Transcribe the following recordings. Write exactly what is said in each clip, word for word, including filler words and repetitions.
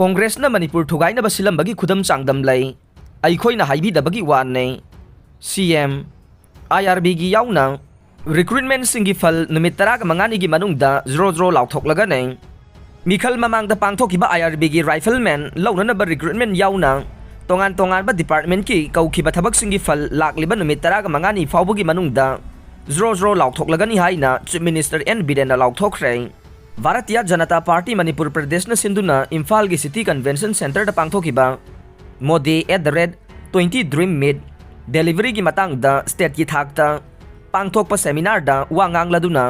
ꯀꯣꯡꯒ꯭ꯔꯦꯁꯅ ꯃꯅꯤꯄꯨꯔ ꯊꯨꯒꯥꯏꯅꯕ ꯁꯤꯜꯂꯝꯕꯒꯤ ꯈꯨꯗꯝ ꯆꯥꯡꯗꯝ ꯂꯩ꯫ ꯑꯩꯈꯣꯏꯅ ꯍꯥꯏꯕꯤꯗꯕꯒꯤ ꯋꯥꯅꯤ꯫ ꯁꯤ ꯑꯦꯝ, ꯑꯥꯏ ꯑꯥꯔ ꯕꯤꯒꯤ ꯌꯥꯎꯅ ꯔꯤꯀ꯭ꯔꯨꯠꯃꯦꯟꯁꯤꯡꯒꯤ ꯐꯜ ꯅꯨꯃꯤꯠ ꯇꯔꯥꯒ ꯃꯉꯥꯅꯤꯒꯤ ꯃꯅꯨꯡꯗ ꯖ꯭ꯔꯣ ꯖ꯭ꯔꯣ ꯂꯥꯎꯊꯣꯛꯂꯒꯅꯤ꯫ ꯃꯤꯈꯜ ꯃꯃꯥꯡꯗ ꯄꯥꯡꯊꯣꯛꯈꯤꯕ ꯑꯥꯏ ꯑꯥꯔ ꯕꯤꯒꯤ ꯔꯥꯏꯐꯜꯃꯦꯟ ꯂꯧꯅꯅꯕ ꯔꯤꯀ꯭ꯔꯨꯠꯃꯦꯟ ꯌꯥꯎꯅ ꯇꯣꯉꯥꯟ ꯇꯣꯉꯥꯟꯕ ꯗꯤꯄꯥꯔꯠꯃꯦꯟꯠꯀꯤ ꯀꯧꯈꯤꯕ ꯊꯕꯛꯁꯤꯡꯒꯤ ꯐꯜ ꯂꯥꯛꯂꯤꯕ ꯅꯨꯃꯤꯠ ꯇꯔꯥꯒ ꯃꯉꯥꯅꯤ ꯐꯥꯎꯕꯒꯤ ꯃꯅꯨꯡꯗ ꯖ꯭ꯔꯣ ꯖ꯭ꯔꯣ ꯂꯥꯎꯊꯣꯛꯂꯒꯅꯤ ꯍꯥꯏꯅ ꯆꯤꯐ ꯃꯤꯅꯤꯁꯇꯔ ꯑꯦꯟ ꯕꯤꯔꯦꯟꯅ ꯂꯥꯎꯊꯣꯛꯈ꯭ꯔꯦ꯫ ꯚꯥꯔꯇꯤꯌꯥ ꯖꯅꯇꯥ ꯄꯥꯔꯇꯤ ꯃꯅꯤꯄꯨꯔ ꯄ꯭ꯔꯗꯦꯁꯅ ꯁꯤꯟꯗꯨꯅ ꯏꯝꯐꯥꯜꯒꯤ ꯁꯤꯇꯤ ꯀꯟꯚꯦꯟꯁꯟ ꯁꯦꯟꯇꯔꯗ ꯄꯥꯡꯊꯣꯛꯈꯤꯕ Modi at the rate twenty dream meet deliveryꯒꯤ ꯃꯇꯥꯡꯗ ꯁ꯭ꯇꯦꯠꯀꯤ ꯊꯥꯛꯇ ꯄꯥꯡꯊꯣꯛꯄ ꯁꯦꯃꯤꯅꯥꯔꯗ ꯋꯥ ꯉꯥꯡꯂꯗꯨꯅ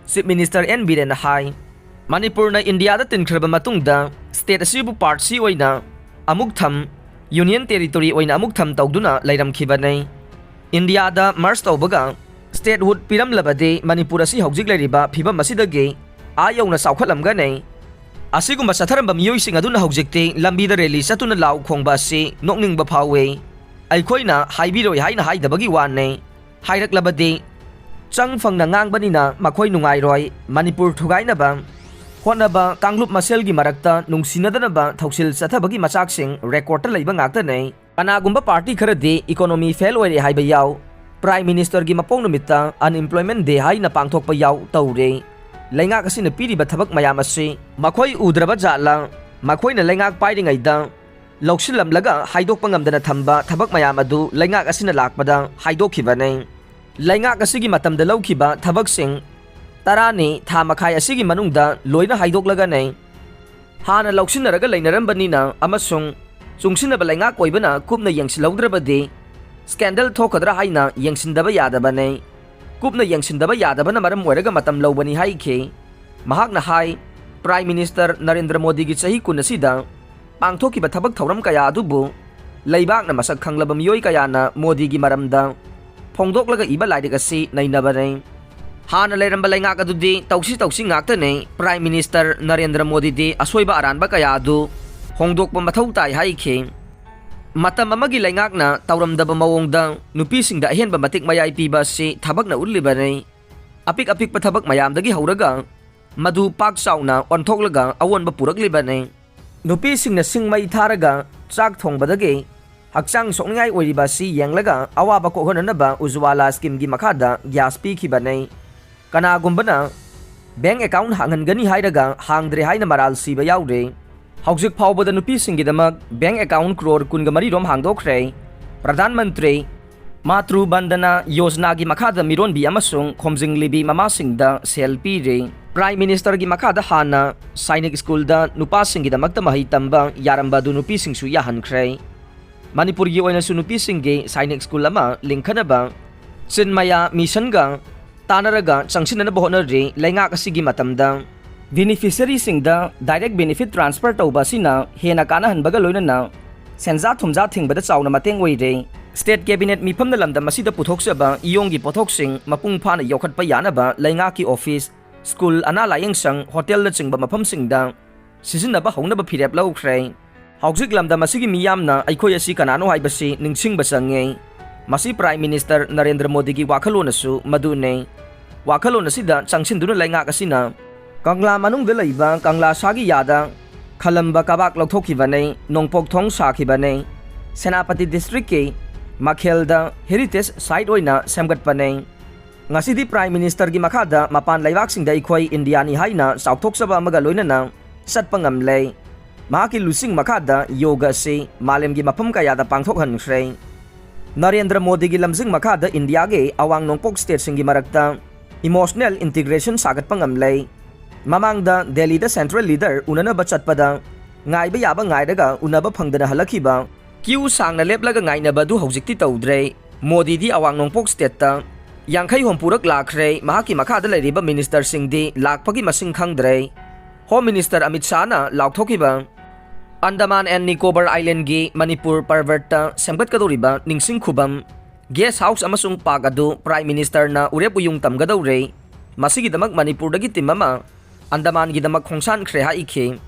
ꯆꯤꯐ ꯃꯤꯅꯤꯁꯇꯔ ꯑꯦꯟ ꯕꯤꯔꯦꯟꯅ ꯍꯥꯏ, ꯃꯅꯤꯄꯨꯔꯅ ꯏꯟꯗꯤꯌꯥꯗ ꯇꯤꯟꯈ꯭ꯔꯕ ꯃꯇꯨꯡꯗ ꯁ꯭ꯇꯦꯠ ꯑꯁꯤꯕꯨ ꯄꯥꯔꯠ ꯁꯤ ꯑꯣꯏꯅ ꯑꯃꯨꯛ ꯊꯝ, ꯌꯨꯅꯤꯌꯟ ꯇꯦꯔꯤꯇꯣꯔꯤ ꯑꯣꯏꯅ ꯑꯃꯨꯛ ꯊꯝ ꯇꯧꯗꯨꯅ ꯂꯩꯔꯝꯈꯤꯕꯅꯤ꯫ ꯏꯟꯗꯤꯌꯥꯗ ꯃꯔꯖ ꯇꯧꯕꯒ ꯁ꯭ꯇꯦꯠꯍꯨꯗ ꯄꯤꯔꯝꯂꯕꯗꯤ ꯃꯅꯤꯄꯨꯔ ꯑꯁꯤ ꯍꯧꯖꯤꯛ ꯂꯩꯔꯤꯕ ꯐꯤꯕꯝ ꯑꯁꯤꯗꯒꯤ ꯑꯥ ꯌꯧꯅ ꯆꯥꯎꯈꯠꯂꯝꯒꯅꯤ꯫ ꯑꯁꯤꯒꯨꯝꯕ ꯆꯠꯊꯔꯝꯕ ꯃꯤꯑꯣꯏꯁꯤꯡ ꯑꯗꯨꯅ ꯍꯧꯖꯤꯛꯇꯤ ꯂꯝꯕꯤꯗ ꯔꯦꯂꯤ ꯆꯠꯇꯨꯅ ꯂꯥꯎ ꯈꯣꯡꯕ ꯑꯁꯤ ꯅꯣꯛꯅꯤꯡꯕ ꯐꯥꯎꯏ꯫ ꯑꯩꯈꯣꯏꯅ ꯍꯥꯏꯕꯤꯔꯣꯏ ꯍꯥꯏꯅ ꯍꯥꯏꯗꯕꯒꯤ ꯋꯥꯅꯤ꯫ ꯍꯥꯏꯔꯛꯂꯕꯗꯤ ꯆꯪ ꯐꯪꯅ ꯉꯥꯡꯕꯅꯤꯅ ꯃꯈꯣꯏ ꯅꯨꯡꯉꯥꯏꯔꯣꯏ꯫ ꯃꯅꯤꯄꯨꯔ ꯊꯨꯒꯥꯏꯅꯕ ꯍꯣꯠꯅꯕ ꯀꯥꯡꯂꯨꯞ ꯃꯁꯦꯜꯒꯤ ꯃꯔꯛꯇ ꯅꯨꯡꯁꯤꯅꯗꯅꯕ ꯊꯧꯁꯤꯜ ꯆꯠꯊꯕꯒꯤ ꯃꯆꯥꯛꯁꯤꯡ ꯔꯦꯀꯣꯔꯗꯇ ꯂꯩꯕ ꯉꯥꯛꯇꯅꯤ꯫ ꯀꯅꯥꯒꯨꯝꯕ ꯄꯥꯔꯇꯤ ꯈꯔꯗꯤ ꯏꯀꯣꯅꯣꯃꯤ ꯐꯦꯜ ꯑꯣꯏꯔꯦ ꯍꯥꯏꯕ ꯌꯥꯎ, ꯄ꯭ꯔꯥꯏꯝ ꯃꯤꯅꯤꯁꯇꯔꯒꯤ ꯃꯄꯣꯛ ꯅꯨꯃꯤꯠꯇ ꯑꯟꯑꯦꯝꯄ꯭ꯂꯣꯏꯃꯦꯟ ꯗꯦ ꯍꯥꯏꯅ ꯄꯥꯡꯊꯣꯛꯄ ꯌꯥꯎ ꯇꯧꯔꯦ꯫ ꯂꯩꯉꯥꯛ ꯑꯁꯤꯅ ꯄꯤꯔꯤꯕ ꯊꯕꯛ ꯃꯌꯥꯝ ꯑꯁꯤ ꯃꯈꯣꯏ ꯎꯗ꯭ꯔꯕ ꯖꯥꯠꯂ? ꯃꯈꯣꯏꯅ ꯂꯩꯉꯥꯛ ꯄꯥꯏꯔꯤꯉꯩꯗ ꯂꯧꯁꯤꯜꯂꯝꯂꯒ ꯍꯥꯏꯗꯣꯛꯄ ꯉꯝꯗꯅ ꯊꯝꯕ ꯊꯕꯛ ꯃꯌꯥꯝ ꯑꯗꯨ ꯂꯩꯉꯥꯛ ꯑꯁꯤꯅ ꯂꯥꯛꯄꯗ ꯍꯥꯏꯗꯣꯛꯈꯤꯕꯅꯤ꯫ ꯂꯩꯉꯥꯛ ꯑꯁꯤꯒꯤ ꯃꯇꯝꯗ ꯂꯧꯈꯤꯕ ꯊꯕꯛꯁꯤꯡ ꯇꯔꯥꯅꯤ ꯊꯥ ꯃꯈꯥꯏ ꯑꯁꯤꯒꯤ ꯃꯅꯨꯡꯗ ꯂꯣꯏꯅ ꯍꯥꯏꯗꯣꯛꯂꯒꯅꯤ꯫ ꯍꯥꯟꯅ ꯂꯧꯁꯤꯟꯅꯔꯒ ꯂꯩꯅꯔꯝꯕꯅꯤꯅ ꯑꯃꯁꯨꯡ ꯆꯨꯡꯁꯤꯟꯅꯕ ꯂꯩꯉꯥꯛ ꯑꯣꯏꯕꯅ ꯀꯨꯞꯅ ꯌꯦꯡꯁꯤꯜꯍꯧꯗ꯭ꯔꯕꯗꯤ ꯁ꯭ꯀꯦꯟꯗꯜ ꯊꯣꯛꯀꯗ꯭ꯔꯥ ꯍꯥꯏꯅ ꯌꯦꯡꯁꯤꯟꯗꯕ ꯌꯥꯗꯕꯅꯤ꯫ ꯀꯨꯞꯅ ꯌꯦꯡꯁꯤꯟꯗꯕ ꯌꯥꯗꯕꯅ ꯃꯔꯝ ꯑꯣꯏꯔꯒ ꯃꯇꯝ ꯂꯧꯕꯅꯤ ꯍꯥꯏꯈꯤ꯫ ꯃꯍꯥꯛꯅ ꯍꯥꯏ, ꯄ꯭ꯔꯥꯏꯝ ꯃꯤꯅꯤꯁꯇꯔ ꯅꯔꯦꯟꯗ꯭ꯔ ꯃꯣꯗꯤꯒꯤ ꯆꯍꯤ ꯀꯨꯟ ꯑꯁꯤꯗ ꯄꯥꯡꯊꯣꯛꯈꯤꯕ ꯊꯕꯛ ꯊꯧꯔꯝ ꯀꯌꯥ ꯑꯗꯨꯕꯨ ꯂꯩꯕꯥꯛꯅ ꯃꯁꯛ ꯈꯪꯂꯕ ꯃꯤꯑꯣꯏ ꯀꯌꯥꯅ ꯃꯣꯗꯤꯒꯤ ꯃꯔꯝꯗ ꯐꯣꯡꯗꯣꯛꯂꯒ ꯏꯕ ꯂꯥꯏꯔꯤꯛ ꯑꯁꯤ ꯅꯩꯅꯕꯅꯤ꯫ ꯍꯥꯟꯅ ꯂꯩꯔꯝꯕ ꯂꯩꯉꯥꯛ ꯑꯗꯨꯗꯤ ꯇꯧꯁꯤ ꯇꯧꯁꯤ ꯉꯥꯛꯇꯅꯤ꯫ ꯄ꯭ꯔꯥꯏꯝ ꯃꯤꯅꯤꯁꯇꯔ ꯅꯔꯦꯟꯗ꯭ꯔ ꯃꯣꯗꯤꯗꯤ ꯑꯁꯣꯏꯕ ꯑꯔꯥꯟꯕ ꯀꯌꯥ ꯑꯗꯨ ꯍꯣꯡꯗꯣꯛꯄ ꯃꯊꯧ ꯇꯥꯏ ꯍꯥꯏꯈꯤ꯫ ꯃꯇꯝ ꯑꯃꯒꯤ ꯂꯩꯉꯥꯛꯅ ꯇꯧꯔꯝꯗꯕ ꯃꯑꯣꯡꯗ ꯅꯨꯄꯤꯁꯤꯡꯗ ꯑꯍꯦꯟꯕ ꯃꯇꯤꯛ ꯃꯌꯥꯏ ꯄꯤꯕ ꯑꯁꯤ ꯊꯕꯛꯅ ꯎꯠꯂꯤꯕꯅꯤ꯫ ꯑꯄꯤꯛ ꯑꯄꯤꯛꯄ ꯊꯕꯛ ꯃꯌꯥꯝꯗꯒꯤ ꯍꯧꯔꯒ ꯃꯗꯨ ꯄꯥꯛ ꯆꯥꯎꯅ ꯑꯣꯟꯊꯣꯛꯂꯒ ꯑꯑꯣꯟꯕ ꯄꯨꯔꯛꯂꯤꯕꯅꯤ꯫ ꯅꯨꯄꯤꯁꯤꯡꯅ ꯁꯤꯡ ꯃꯩ ꯊꯥꯔꯒ ꯆꯥꯛ ꯊꯣꯡꯕꯗꯒꯤ ꯍꯛꯆꯥꯡ ꯁꯣꯛꯅꯤꯡꯉꯥꯏ ꯑꯣꯏꯔꯤꯕ ꯑꯁꯤ ꯌꯦꯡꯂꯒ ꯑꯋꯥꯕ ꯀꯣꯛꯍꯟꯅꯅꯕ ꯎꯖꯋꯥꯂꯥ ꯁ꯭ꯀꯤꯝꯒꯤ ꯃꯈꯥꯗ ꯒ꯭ꯌꯥꯁ ꯄꯤꯈꯤꯕꯅꯤ꯫ ꯀꯅꯥꯒꯨꯝꯕꯅ ꯕꯦꯡꯛ ꯑꯦꯀꯥꯎꯟ ꯍꯥꯡꯍꯟꯒꯅꯤ ꯍꯥꯏꯔꯒ ꯍꯥꯡꯗ꯭ꯔꯦ ꯍꯥꯏꯅ ꯃꯔꯥꯜ ꯁꯤꯕ ꯌꯥꯎꯔꯦ꯫ ꯍꯧꯖꯤꯛ ꯐꯥꯎꯕꯗ ꯅꯨꯄꯤꯁꯤꯡꯒꯤꯗꯃꯛ ꯕꯦꯡꯛ ꯑꯦꯀꯥꯎꯟ ꯀ꯭ꯔꯣꯔ ꯀꯨꯟꯒ ꯃꯔꯤ ꯔꯣꯝ ꯍꯥꯡꯗꯣꯛꯈ꯭ꯔꯦ꯫ ꯄ꯭ꯔꯙꯥꯟ ꯃꯟꯇ꯭ꯔꯤ ꯃꯥꯇ꯭ꯔꯨ ꯕꯟꯗꯅꯥ ꯌꯣꯖꯅꯥꯒꯤ ꯃꯈꯥꯗ ꯃꯤꯔꯣꯟꯕꯤ ꯑꯃꯁꯨꯡ ꯈꯣꯝꯖꯤꯡꯂꯤꯕꯤ ꯃꯃꯥꯁꯤꯡꯗ ꯁꯦꯜ ꯄꯤꯔꯤ꯫ ꯄ꯭ꯔꯥꯏꯝ ꯃꯤꯅꯤꯁꯇꯔꯒꯤ ꯃꯈꯥꯗ ꯍꯥꯟꯅ ꯁꯥꯏꯅꯤꯛ ꯁ꯭ꯀꯨꯜꯗ ꯅꯨꯄꯥꯁꯤꯡꯒꯤꯗꯃꯛꯇ ꯃꯍꯩ ꯇꯝꯕ ꯌꯥꯔꯝꯕ ꯑꯗꯨ ꯅꯨꯄꯤꯁꯤꯡꯁꯨ ꯌꯥꯍꯟꯈ꯭ꯔꯦ꯫ ꯃꯅꯤꯄꯨꯔꯒꯤ ꯑꯣꯏꯅꯁꯨ ꯅꯨꯄꯤꯁꯤꯡꯒꯤ ꯁꯥꯏꯅꯤꯛ ꯁ꯭ꯀꯨꯜ ꯑꯃ ꯂꯤꯡꯈꯠꯅꯕ ꯆꯤꯟꯃꯌꯥ ꯃꯤꯁꯟꯒ ꯇꯥꯟꯅꯔꯒ ꯆꯪꯁꯤꯟꯅꯅꯕ ꯍꯣꯠꯅꯔꯤ꯫ ꯂꯩꯉꯥꯛ ꯑꯁꯤꯒꯤ ꯃꯇꯝꯗ ꯕꯦꯅꯤꯐꯤꯁꯔꯤꯁꯤꯡꯗ ꯗꯥꯏꯔꯦꯛ ꯕꯦꯅꯤꯐꯤꯠ ꯇ꯭ꯔꯥꯟꯁꯐꯔ ꯇꯧꯕ ꯑꯁꯤꯅ ꯍꯦꯟꯅ ꯀꯥꯟꯅꯍꯟꯕꯒ ꯂꯣꯏꯅꯅ ꯁꯦꯟꯖꯥ ꯊꯨꯝꯖꯥ ꯊꯤꯡꯕꯗ ꯆꯥꯎꯅ ꯃꯇꯦꯡ ꯑꯣꯏꯔꯦ꯫ ꯁ꯭ꯇꯦꯠ ꯀꯦꯕꯤꯅꯦꯠ ꯃꯤꯐꯝꯅ ꯂꯝꯗꯝ ꯑꯁꯤꯗ ꯄꯨꯊꯣꯛꯆꯕ ꯏꯌꯣꯡꯒꯤ ꯄꯣꯠꯊꯣꯛꯁꯤꯡ ꯃꯄꯨꯡ ꯐꯥꯅ ꯌꯣꯛꯈꯠꯄ ꯌꯥꯅꯕ ꯂꯩꯉꯥꯛꯀꯤ ꯑꯣꯐꯤꯁ, ꯁ꯭ꯀꯨꯜ, ꯑꯅꯥ ꯂꯥꯌꯦꯡꯁꯪ, ꯍꯣꯇꯦꯜꯅꯆꯤꯡꯕ ꯃꯐꯝꯁꯤꯡꯗ ꯁꯤꯖꯤꯟꯅꯕ ꯍꯧꯅꯕ ꯐꯤꯔꯦꯞ ꯂꯧꯈ꯭ꯔꯦ꯫ ꯍꯧꯖꯤꯛ ꯂꯝꯗꯝ ꯑꯁꯤꯒꯤ ꯃꯤꯌꯥꯝꯅ ꯑꯩꯈꯣꯏ ꯑꯁꯤ ꯀꯅꯥꯅꯣ ꯍꯥꯏꯕꯁꯤ ꯅꯤꯡꯁꯤꯡꯕ ꯆꯪꯉꯦ꯫ ꯃꯁꯤ ꯄ꯭ꯔꯥꯏꯝ ꯃꯤꯅꯤꯁꯇꯔ ꯅꯔꯦꯟꯗ꯭ꯔ ꯃꯣꯗꯤꯒꯤ ꯋꯥꯈꯜꯂꯣꯟꯅꯁꯨ ꯃꯗꯨꯅꯤ꯫ ꯋꯥꯈꯜꯂꯣꯟ ꯑꯁꯤꯗ ꯆꯪꯁꯤꯟꯗꯨꯅ ꯂꯩꯉꯥꯛ ꯑꯁꯤꯅ ꯀꯪꯂꯥ ꯃꯅꯨꯡꯗ ꯂꯩꯕ ꯀꯪꯂꯥ ꯁꯥꯒꯤ ꯌꯥꯗ ꯈꯂꯝꯕ ꯀꯕꯥꯛ ꯂꯧꯊꯣꯛꯈꯤꯕꯅꯤ, ꯅꯣꯡꯄꯣꯛ ꯊꯣꯡ ꯁꯥꯈꯤꯕꯅꯤ, ꯁꯦꯅꯥꯄꯇꯤ ꯗꯤꯁꯇ꯭ꯔꯤꯛꯀꯤ ꯃꯈꯦꯜꯗ ꯍꯦꯔꯤꯇꯦꯖ ꯁꯥꯏꯠ ꯑꯣꯏꯅ ꯁꯦꯝꯒꯠꯄꯅꯤ꯫ ꯉꯁꯤꯗꯤ ꯄ꯭ꯔꯥꯏꯝ ꯃꯤꯅꯤꯁꯇꯔꯒꯤ ꯃꯈꯥꯗ ꯃꯄꯥꯟ ꯂꯩꯕꯥꯛꯁꯤꯡꯗ ꯑꯩꯈꯣꯏ ꯏꯟꯗꯤꯌꯥꯅꯤ ꯍꯥꯏꯅ ꯆꯥꯎꯊꯣꯛꯆꯕ ꯑꯃꯒ ꯂꯣꯏꯅꯅ ꯆꯠꯄ ꯉꯝꯂꯦ꯫ ꯃꯍꯥꯛꯀꯤ ꯂꯨꯆꯤꯡ ꯃꯈꯥꯗ ꯌꯣꯒ ꯑꯁꯤ ꯃꯥꯂꯦꯝꯒꯤ ꯃꯐꯝ ꯀꯌꯥꯗ ꯄꯥꯡꯊꯣꯛꯍꯟꯈ꯭ꯔꯦ꯫ ꯅꯔꯦꯟꯗ꯭ꯔ ꯃꯣꯗꯤꯒꯤ ꯂꯝꯖꯤꯡ ꯃꯈꯥꯗ ꯏꯟꯗꯤꯌꯥꯒꯤ ꯑꯋꯥꯡ ꯅꯣꯡꯄꯣꯛ ꯁ꯭ꯇꯦꯠꯁꯤꯡꯒꯤ ꯃꯔꯛꯇ ꯏꯃꯣꯁꯅꯦꯜ ꯏꯟꯇꯤꯒ꯭ꯔꯦꯁꯟ ꯁꯥꯒꯠꯄ ꯉꯝꯂꯦ꯫ ꯃꯃꯥꯡꯗ ꯗꯦꯜꯂꯤꯗ ꯁꯦꯟꯇ꯭ꯔꯦꯜ ꯂꯤꯗꯔ ꯎꯅꯅꯕ ꯆꯠꯄꯗ ꯉꯥꯏꯕ ꯌꯥꯕ ꯉꯥꯏꯔꯒ ꯎꯅꯕ ꯐꯪꯗꯅ ꯍꯜꯂꯛꯈꯤꯕ, ꯀ꯭ꯌꯨ ꯁꯥꯡꯅ ꯂꯦꯞꯂꯒ ꯉꯥꯏꯅꯕ ꯑꯗꯨ ꯍꯧꯖꯤꯛꯇꯤ ꯇꯧꯗ꯭ꯔꯦ꯫ ꯃꯣꯗꯤꯗꯤ ꯑꯋꯥꯡ ꯅꯣꯡꯄꯣꯛ ꯁ꯭ꯇꯦꯠꯇ ꯌꯥꯡꯈꯩ ꯍꯨꯝꯐꯨꯔꯛ ꯂꯥꯛꯈ꯭ꯔꯦ꯫ ꯃꯍꯥꯛꯀꯤ ꯃꯈꯥꯗ ꯂꯩꯔꯤꯕ ꯃꯤꯅꯤꯁꯇꯔꯁꯤꯡꯗꯤ ꯂꯥꯛꯄꯒꯤ ꯃꯁꯤꯡ ꯈꯪꯗ꯭ꯔꯦ꯫ ꯍꯣꯝ ꯃꯤꯅꯤꯁꯇꯔ ꯑꯃꯤꯠ ꯁꯥꯍꯅ ꯂꯥꯎꯊꯣꯛꯈꯤꯕ ꯑꯟꯗꯃꯥꯟ ꯑꯦꯟ ꯅꯤꯀꯣꯕꯔ ꯑꯥꯏꯂꯦꯟꯒꯤ ꯃꯅꯤꯄꯨꯔ ꯄꯔꯕꯔꯠꯇ ꯁꯦꯝꯒꯠꯀꯗꯧꯔꯤꯕ ꯅꯤꯡꯁꯤꯡ ꯈꯨꯕꯝ, ꯒꯦꯁ ꯍꯥꯎꯁ ꯑꯃꯁꯨꯡ ꯄꯥꯔꯛ ꯑꯗꯨ ꯄ꯭ꯔꯥꯏꯝ ꯃꯤꯅꯤꯁꯇꯔꯅ ꯎꯔꯦꯞ ꯎꯌꯨꯡ ꯇꯝꯒꯗꯧꯔꯦ꯫ ꯃꯁꯤꯒꯤꯗꯃꯛ ꯃꯅꯤꯄꯨꯔꯗꯒꯤ ꯇꯤꯝ ꯑꯃ ꯑꯟꯗꯃꯥꯟꯒꯤꯗꯃꯛ ꯈꯣꯡꯁꯥꯟꯈ꯭ꯔꯦ ꯍꯥꯏꯈꯤ꯫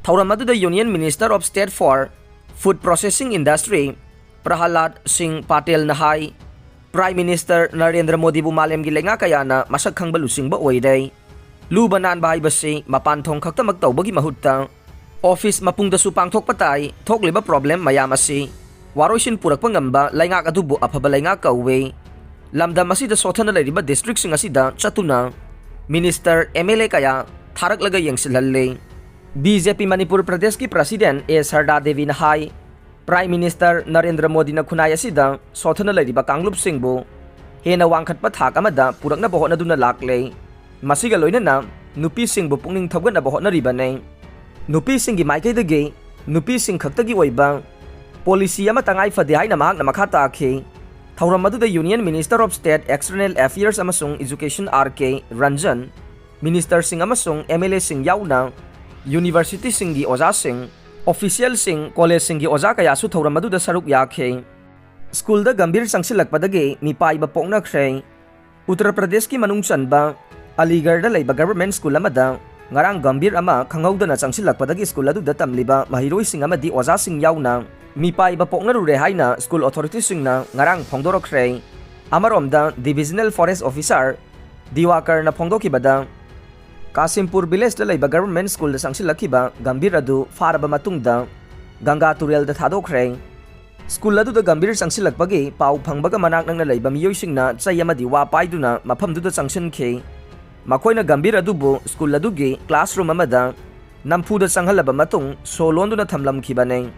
ꯊꯧꯔꯝ ꯑꯗꯨꯗ Union Minister of State for Food Processing Industry ꯄ꯭ꯔꯍꯂꯥꯗ ꯁꯤꯡ ꯄꯥꯇꯦꯜꯅ ꯍꯥꯏ, ꯄ꯭ꯔꯥꯏꯝ ꯃꯤꯅꯤꯁꯇꯔ ꯅꯔꯦꯟꯗ꯭ꯔ ꯃꯣꯗꯤꯕꯨ ꯃꯥꯂꯦꯝꯒꯤ ꯂꯩꯉꯥꯛ ꯀꯌꯥꯅ ꯃꯁꯛ ꯈꯪꯕ ꯂꯨꯆꯤꯡꯕ ꯑꯣꯏꯔꯦ꯫ ꯂꯨꯕ ꯅꯥꯟꯕ ꯍꯥꯏꯕꯁꯤ ꯃꯄꯥꯟ ꯊꯣꯡ ꯈꯛꯇꯃꯛ ꯇꯧꯕꯒꯤ ꯃꯍꯨꯠꯇ ꯑꯣꯐꯤꯁ ꯃꯄꯨꯡꯗꯁꯨ ꯄꯥꯡꯊꯣꯛꯄ ꯇꯥꯏ꯫ ꯊꯣꯛꯂꯤꯕ ꯄ꯭ꯔꯣꯕ꯭ꯂꯦꯝ ꯃꯌꯥꯝ ꯑꯁꯤ ꯋꯥꯔꯣꯏꯁꯤꯟ ꯄꯨꯔꯛꯄ ꯉꯝꯕ ꯂꯩꯉꯥꯛ ꯑꯗꯨꯕꯨ ꯑꯐꯕ ꯂꯩꯉꯥꯛ ꯀꯧꯏ꯫ ꯂꯝꯗꯝ ꯑꯁꯤꯗ ꯁꯣꯠꯊꯅ ꯂꯩꯔꯤꯕ ꯗꯤꯁꯇ꯭ꯔꯤꯛꯁꯤꯡ ꯑꯁꯤꯗ ꯆꯠꯇꯨꯅ ꯃꯤꯅꯤꯁꯇꯔ, ꯑꯦꯝ ꯑꯦꯜ ꯑꯦ ꯀꯌꯥ ꯊꯥꯔꯛꯂꯒ ꯌꯦꯡꯁꯤꯜꯍꯜꯂꯤ꯫ ꯕꯤ ꯖꯦ ꯄꯤ ꯃꯅꯤꯄꯨꯔ ꯄ꯭ꯔꯗꯦꯁꯀꯤ ꯄ꯭ꯔꯁꯤꯗꯦꯟ ꯑꯦ ꯁꯔꯗꯥ ꯗꯦꯕꯤꯅ ꯍꯥꯏ, ꯄ꯭ꯔꯥꯏꯝ ꯃꯤꯅꯤꯁꯇꯔ ꯅꯔꯦꯟꯗ꯭ꯔ ꯃꯣꯗꯤꯅ ꯈꯨꯟꯅꯥꯏ ꯑꯁꯤꯗ ꯁꯣꯠꯊꯅ ꯂꯩꯔꯤꯕ ꯀꯥꯡꯂꯨꯞꯁꯤꯡꯕꯨ ꯍꯦꯟꯅ ꯋꯥꯡꯈꯠꯄ ꯊꯥꯛ ꯑꯃꯗ ꯄꯨꯔꯛꯅꯕ ꯍꯣꯠꯅꯗꯨꯅ ꯂꯥꯛꯂꯦ꯫ ꯃꯁꯤꯒ ꯂꯣꯏꯅꯅ ꯅꯨꯄꯤꯁꯤꯡꯕꯨ ꯄꯨꯛꯅꯤꯡ ꯊꯧꯒꯠꯅꯕ ꯍꯣꯠꯅꯔꯤꯕꯅꯤ꯫ ꯅꯨꯄꯤꯁꯤꯡꯒꯤ ꯃꯥꯏꯀꯩꯗꯒꯤ ꯅꯨꯄꯤꯁꯤꯡ ꯈꯛꯇꯒꯤ ꯑꯣꯏꯕ ꯄꯣꯂꯤꯁꯤ ꯑꯃ ꯇꯉꯥꯏ ꯐꯗꯦ ꯍꯥꯏꯅ ꯃꯍꯥꯛꯅ ꯃꯈꯥ ꯇꯥꯈꯤ꯫ ꯊꯧꯔꯝ ꯑꯗꯨꯗ Union Minister of State External Affairs ꯑꯃꯁꯨꯡ Education ꯑꯥꯔ ꯀꯦ ꯔꯟꯖꯟ, ꯃꯤꯅꯤꯁꯇꯔꯁꯤꯡ ꯑꯃꯁꯨꯡ ꯑꯦꯝ ꯑꯦꯜ ꯑꯦꯁꯤꯡ ꯌꯥꯎꯅ ꯌꯨꯅꯤꯚꯔꯁꯤꯇꯤꯁꯤꯡꯒꯤ ꯑꯣꯖꯥꯁꯤꯡ, ꯑꯣꯐꯤꯁꯤꯌꯦꯜꯁꯤꯡ, ꯀꯣꯂꯦꯖꯁꯤꯡꯒꯤ ꯑꯣꯖꯥ ꯀꯌꯥꯁꯨ ꯊꯧꯔꯝ ꯑꯗꯨꯗ ꯁꯔꯨꯛ ꯌꯥꯈꯤ꯫ ꯁ꯭ꯀꯨꯜꯗ ꯒꯝꯚꯤꯔ ꯆꯪꯁꯤꯜꯂꯛꯄꯗꯒꯤ ꯃꯤꯄꯥꯏꯕ ꯄꯣꯛꯅꯈ꯭ꯔꯦ꯫ ꯎꯠꯇꯔ ꯄ꯭ꯔꯗꯦꯁꯀꯤ ꯃꯅꯨꯡ ꯆꯟꯕ ꯑꯂꯤꯒꯔꯗ ꯂꯩꯕ ꯒꯚꯔꯟꯃꯦꯟꯠ ꯁ꯭ꯀꯨꯜ ꯑꯃꯗ ꯉꯔꯥꯡ ꯒꯝꯚꯤꯔ ꯑꯃ ꯈꯪꯍꯧꯗꯅ ꯆꯪꯁꯤꯜꯂꯛꯄꯗꯒꯤ ꯁ꯭ꯀꯨꯜ ꯑꯗꯨꯗ ꯇꯝꯂꯤꯕ ꯃꯍꯩꯔꯣꯏꯁꯤꯡ ꯑꯃꯗꯤ ꯑꯣꯖꯥꯁꯤꯡ ꯌꯥꯎꯅ ꯃꯤꯄꯥꯏꯕ ꯄꯣꯛꯅꯔꯨꯔꯦ ꯍꯥꯏꯅ ꯁ꯭ꯀꯨꯜ ꯑꯣꯊꯣꯔꯤꯇꯤꯁꯤꯡꯅ ꯉꯔꯥꯡ ꯐꯣꯡꯗꯣꯔꯛꯈ꯭ꯔꯦ꯫ ꯑꯃꯔꯣꯝꯗ, ꯗꯤꯚꯤꯖꯅꯦꯜ ꯐꯣꯔꯦꯁ꯭ꯠ ꯑꯣꯐꯤꯁꯥꯔ ꯗꯤꯋꯥꯀꯔꯅ ꯐꯣꯡꯗꯣꯛꯈꯤꯕꯗ, ꯀꯥꯁꯤꯝꯄꯨꯔ ꯚꯤꯂꯦꯖꯇ ꯂꯩꯕ ꯒꯚꯔꯟꯃꯦꯟꯠ ꯁ꯭ꯀꯨꯜꯗ ꯆꯪꯁꯤꯜꯂꯛꯈꯤꯕ ꯒꯝꯚꯤꯔ ꯑꯗꯨ ꯐꯥꯔꯕ ꯃꯇꯨꯡꯗ ꯒꯪꯒꯥ ꯇꯨꯔꯦꯜꯗ ꯊꯥꯗꯣꯛꯈ꯭ꯔꯦ꯫ ꯁ꯭ꯀꯨꯜ ꯑꯗꯨꯗ ꯒꯝꯚꯤꯔ ꯆꯪꯁꯤꯜꯂꯛꯄꯒꯤ ꯄꯥꯎ ꯐꯪꯕꯒ ꯃꯅꯥꯛ ꯅꯛꯅ ꯂꯩꯕ ꯃꯤꯑꯣꯏꯁꯤꯡꯅ ꯆꯩ ꯑꯃꯗꯤ ꯋꯥ ꯄꯥꯏꯗꯨꯅ ꯃꯐꯝꯗꯨꯗ ꯆꯪꯁꯤꯟꯈꯤ꯫ ꯃꯈꯣꯏꯅ ꯒꯝꯚꯤꯔ ꯑꯗꯨꯕꯨ ꯁ꯭ꯀꯨꯜ ꯑꯗꯨꯒꯤ ꯀ꯭ꯂꯥꯁꯔꯨꯝ ꯑꯃꯗ ꯅꯝꯐꯨꯗ ꯆꯪꯍꯜꯂꯕ ꯃꯇꯨꯡ ꯁꯣ ꯂꯣꯟꯗꯨꯅ ꯊꯝꯂꯝꯈꯤꯕꯅꯤ꯫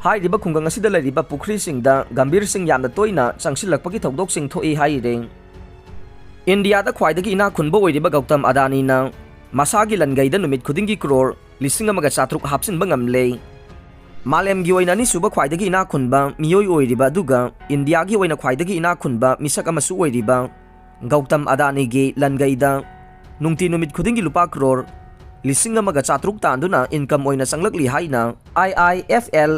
ꯍꯥꯏꯔꯤꯕ ꯈꯨꯡꯒꯪ ꯑꯁꯤꯗ ꯂꯩꯔꯤꯕ ꯄꯨꯈ꯭ꯔꯤꯁꯤꯡꯗ ꯒꯝꯚꯤꯔꯁꯤꯡ ꯌꯥꯝꯅ ꯇꯣꯏꯅ ꯆꯪꯁꯤꯜꯂꯛꯄꯒꯤ ꯊꯧꯗꯣꯛꯁꯤꯡ ꯊꯣꯛꯏ ꯍꯥꯏꯔꯤ꯫ ꯏꯟꯗꯤꯌꯥꯗ ꯈ꯭ꯋꯥꯏꯗꯒꯤ ꯏꯅꯥꯛ ꯈꯨꯟꯕ ꯑꯣꯏꯔꯤꯕ ꯒꯧꯇꯝ ꯑꯗꯥꯅꯤꯅ ꯃꯁꯥꯒꯤ ꯂꯟꯒꯩꯗ ꯅꯨꯃꯤꯠ ꯈꯨꯗꯤꯡꯒꯤ ꯀ꯭ꯔꯣꯔ ꯂꯤꯁꯤꯡ ꯑꯃꯒ ꯆꯥꯇ꯭ꯔꯨꯛ ꯍꯥꯞꯆꯤꯟꯕ ꯉꯝꯂꯦ꯫ ꯃꯥꯂꯦꯝꯒꯤ ꯑꯣꯏꯅ ꯑꯅꯤꯁꯨꯕ ꯈ꯭ꯋꯥꯏꯗꯒꯤ ꯏꯅꯥꯛ ꯈꯨꯟꯕ ꯃꯤꯑꯣꯏ ꯑꯣꯏꯔꯤꯕ ꯑꯗꯨꯒ ꯏꯟꯗꯤꯌꯥꯒꯤ ꯑꯣꯏꯅ ꯈ꯭ꯋꯥꯏꯗꯒꯤ ꯏꯅꯥꯛ ꯈꯨꯟꯕ ꯃꯤꯁꯛ ꯑꯃꯁꯨ ꯑꯣꯏꯔꯤꯕ ꯒꯧꯇꯝ ꯑꯗꯥꯅꯤꯒꯤ ꯂꯟꯒꯩꯗ ꯅꯨꯡꯇꯤ ꯅꯨꯃꯤꯠ ꯈꯨꯗꯤꯡꯒꯤ ꯂꯨꯄꯥ ꯀ꯭ꯔꯣꯔ ꯂꯤꯁꯤꯡ ꯑꯃꯒ ꯆꯥꯇ꯭ꯔꯨꯛ ꯇꯥꯟꯗꯨꯅ ꯏꯟꯀꯝ ꯑꯣꯏꯅ ꯆꯪꯂꯛꯂꯤ ꯍꯥꯏꯅ I I F L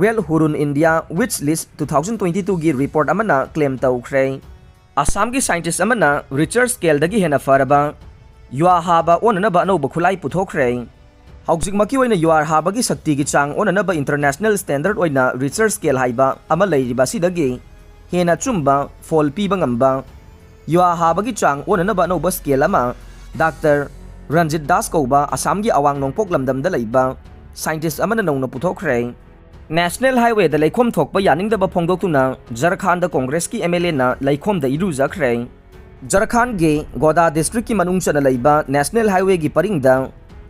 Well Hurun India Wish List two thousand twenty twoꯒꯤ ꯔꯤꯄꯣꯔꯠ ꯑꯃꯅ ꯀ꯭ꯂꯦꯝ ꯇꯧꯈ꯭ꯔꯦ꯫ ꯑꯁꯥꯝꯒꯤ ꯁꯥꯏꯟꯇꯤꯁ꯭ꯠ ꯑꯃꯅ ꯔꯤꯆꯔ ꯁ꯭ꯀꯦꯜꯗꯒꯤ ꯍꯦꯟꯅ ꯐꯔꯕ ꯌꯨꯍꯥ ꯍꯥꯕ ꯑꯣꯟꯅꯅꯕ ꯑꯅꯧꯕ ꯈꯨꯠꯂꯥꯏ ꯄꯨꯊꯣꯛꯈ꯭ꯔꯦ꯫ ꯍꯧꯖꯤꯛꯃꯛꯀꯤ ꯑꯣꯏꯅ ꯌꯨꯍꯥ ꯍꯥꯕꯒꯤ ꯁꯛꯇꯤꯒꯤ ꯆꯥꯡ ꯑꯣꯟꯅꯅꯕ ꯏꯟꯇꯔꯅꯦꯁꯅꯦꯜ ꯁ꯭ꯇꯦꯟꯗꯔꯗ ꯑꯣꯏꯅ ꯔꯤꯆꯔ ꯁ꯭ꯀꯦꯜ ꯍꯥꯏꯕ ꯑꯃ ꯂꯩꯔꯤꯕ ꯑꯁꯤꯗꯒꯤ ꯍꯦꯟꯅ ꯑꯆꯨꯝꯕ ꯐꯣꯜ ꯄꯤꯕ ꯉꯝꯕ ꯌꯨꯍꯥ ꯍꯥꯕꯒꯤ ꯆꯥꯡ ꯑꯣꯟꯅꯅꯕ ꯑꯅꯧꯕ ꯁ꯭ꯀꯦꯜ ꯑꯃ ꯗꯥꯛꯇꯔ ꯔꯟꯖꯤꯠ ꯗꯥꯁ ꯀꯧꯕ ꯑꯁꯥꯝꯒꯤ ꯑꯋꯥꯡ ꯅꯣꯡꯄꯣꯛ ꯂꯝꯗꯝꯗ ꯂꯩꯕ ꯁꯥꯏꯟꯇꯤꯁ ꯑꯃꯅ ꯅꯧꯅ ꯄꯨꯊꯣꯛꯈ꯭ꯔꯦ꯫ ꯅꯦꯁꯅꯦꯜ ꯍꯥꯏꯋꯦꯗ ꯂꯩꯈꯣꯝ ꯊꯣꯛꯄ ꯌꯥꯅꯤꯡꯗꯕ ꯐꯣꯡꯗꯣꯛꯇꯨꯅ ꯖꯔꯈꯥꯟꯗ ꯀꯣꯡꯒ꯭ꯔꯦꯁꯀꯤ ꯑꯦꯝ ꯑꯦꯜ ꯑꯦꯅ ꯂꯩꯈꯣꯝꯗ ꯏꯔꯨꯖꯈ꯭ꯔꯦ꯫ ꯖꯔꯈꯥꯟꯒꯤ ꯒꯣꯗꯥ ꯗꯤꯁꯇ꯭ꯔꯤꯛꯀꯤ ꯃꯅꯨꯡ ꯆꯟꯅ ꯂꯩꯕ ꯅꯦꯁꯅꯦꯜ ꯍꯥꯏꯋꯦꯒꯤ ꯄꯔꯤꯡꯗ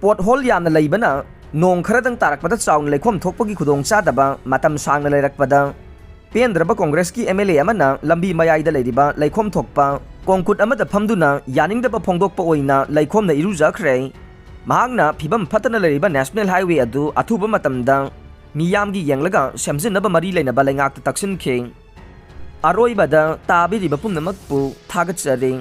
ꯄꯣꯠ ꯍꯣꯜ ꯌꯥꯝꯅ ꯂꯩꯕꯅ ꯅꯣꯡ ꯈꯔꯗꯪ ꯇꯥꯔꯛꯄꯗ ꯆꯥꯎꯅ ꯂꯩꯈꯣꯝ ꯊꯣꯛꯄꯒꯤ ꯈꯨꯗꯣꯡꯆꯥꯗꯕ ꯃꯇꯝ ꯁꯥꯡꯅ ꯂꯩꯔꯛꯄꯗ ꯄꯦꯟꯗ꯭ꯔꯕ ꯀꯣꯡꯒ꯭ꯔꯦꯁꯀꯤ ꯑꯦꯝ ꯑꯦꯜ ꯑꯦ ꯑꯃꯅ ꯂꯝꯕꯤ ꯃꯌꯥꯏꯗ ꯂꯩꯔꯤꯕ ꯂꯩꯈꯣꯝ ꯊꯣꯛꯄ ꯀꯣꯡꯀꯨꯠ ꯑꯃꯗ ꯐꯝꯗꯨꯅ ꯌꯥꯅꯤꯡꯗꯕ ꯐꯣꯡꯗꯣꯛꯄ ꯑꯣꯏꯅ ꯂꯩꯈꯣꯝꯅ ꯏꯔꯨꯖꯈ꯭ꯔꯦ꯫ ꯃꯍꯥꯛꯅ ꯐꯤꯕꯝ ꯐꯠꯇꯅ ꯂꯩꯔꯤꯕ ꯅꯦꯁꯅꯦꯜ ꯍꯥꯏꯋꯦ ꯑꯗꯨ ꯑꯊꯨꯕ ꯃꯇꯝꯗ ꯃꯤꯌꯥꯝꯒꯤ ꯌꯦꯡꯂꯒ ꯁꯦꯝꯖꯤꯟꯅꯕ ꯃꯔꯤ ꯂꯩꯅꯕ ꯂꯩꯉꯥꯛꯇ ꯇꯛꯁꯤꯟꯈꯤ꯫ ꯑꯔꯣꯏꯕꯗ ꯇꯥꯕꯤꯔꯤꯕ ꯄꯨꯝꯅꯃꯛꯄꯨ ꯊꯥꯒꯠꯆꯔꯤ꯫